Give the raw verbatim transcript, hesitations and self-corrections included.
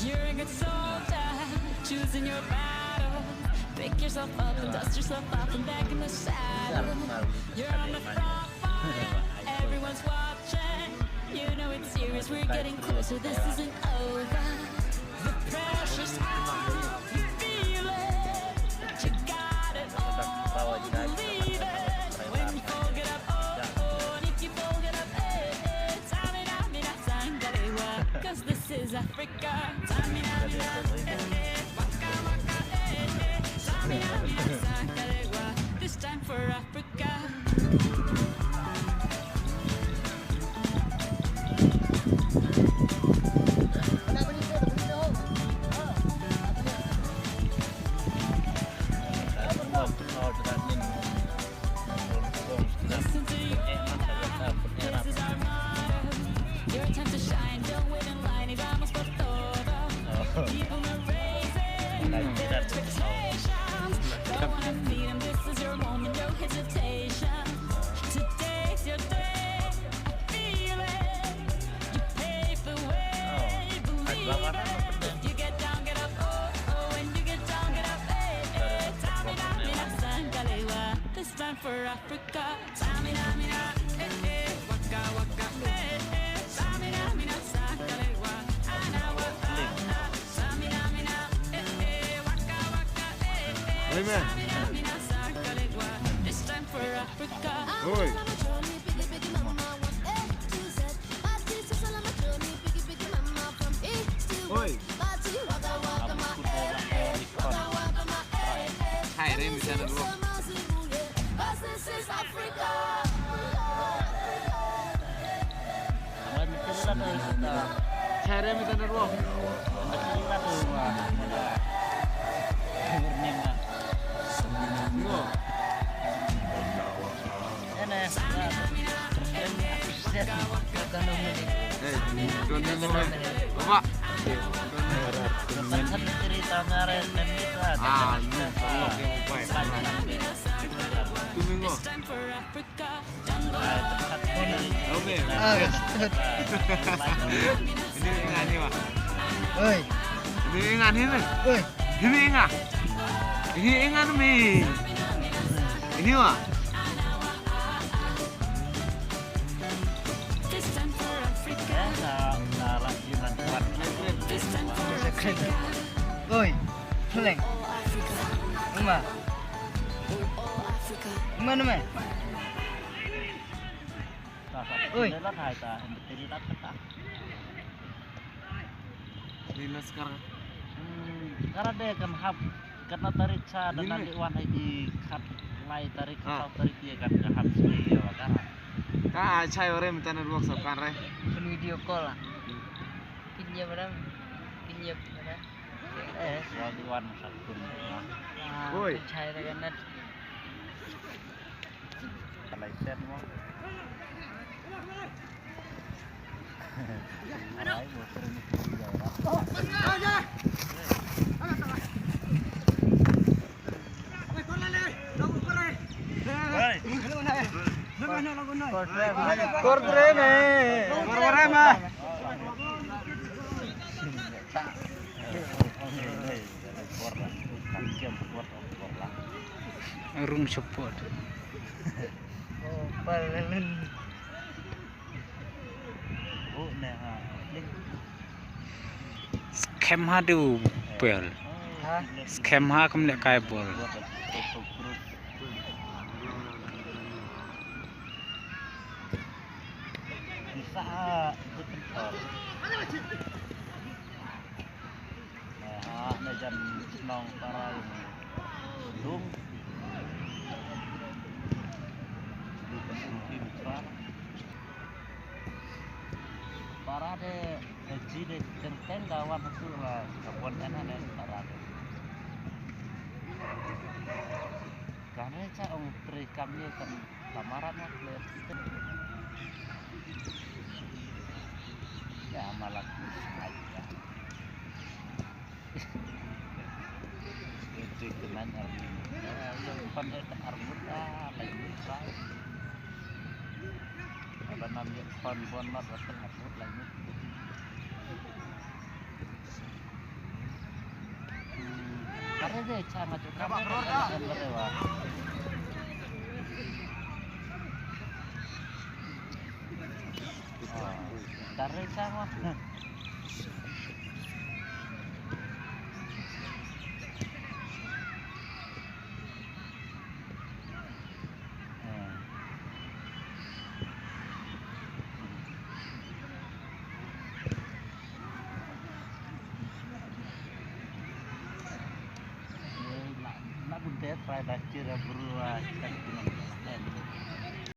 You're a good soldier, choosing your battle. Pick yourself up and dust yourself off and back in the saddle. You're on the front line, everyone's watching. You know it's serious, we're getting closer, this isn't over. The pressure's on, you feel it. You got it all, believe it. When you fold it up, oh, oh, and if you fold it up, eh, eh, tamina, mina, sangalewa. 'Cause this is Africa. Tamina, mina, eh, eh, waka, waka, eh, eh, tamina, mina, sangalewa. This time for Africa. Listen to you and I. This is our motto. Your time to shine. Don't wait in line. Y vamos por todo. People are raising their expectations. Don't wanna feed 'em. This is your moment. No hesitation. Today's your day. I feel it. You pave the way. Believe it. If you get down, get up. Oh, oh. When you get down, get up. Hey, hey. Tamina, mina, sangalewa. This time for Africa. Tamina, mina, eh, eh, waka, waka, eh, eh. Tamina, mina, sangalewa, anawa, ah, ah. Tamina, mina, eh, eh, waka, waka, eh, eh. Tamina, mina, sangalewa. This time for Africa. Oi. Oi. Hai, Remi, sana dulu. Hai, Remi, sana dulu. Yo. Hey, don't you know him? Apa? Ah, no, tolong dia mobile. Tumingo. Oke. Ini ingat ni, Pak. Oi. Ini ingat ni, Pak. Oi. Ini ingat. Ini ingat mi. Ini, Pak. Oi, Fleng. Uma. Uma, uma. Oi. Ni na sekarang. Hmm, karena dia kan hap, karena tarik cha dan nanti wan hai di kat lai tarik, ah, kau tarik dia kan ke hap sini ya, karena. Ka chai ore minta na ruang sab kan re. Pun video call lah. Kinyap mana? Kinyap mana? Eh, selalu wan sab pun. Ah, oi. Chai dengan nat. Kor tre me. Kor tre me. Room support. Oh, palalun. Skhem ha du pel. Ha? Skhem ha kam leh kai bol. Ah, ne jan nong para yung dung. Di kan yung kim tra. Para de, eh, ji de teng teng gawan hatu la, gawan en ane para de. Kane cha ong tri kam ye kan. Tamarat na kle. Ya, malah ai ya. Itu kenan armut. Pan eta armut ah, lain. Pon pon mat wat tengah mut lai mut. Hmm. Kare de chang aja kare de chang kare wa. Ah, kare chang wa.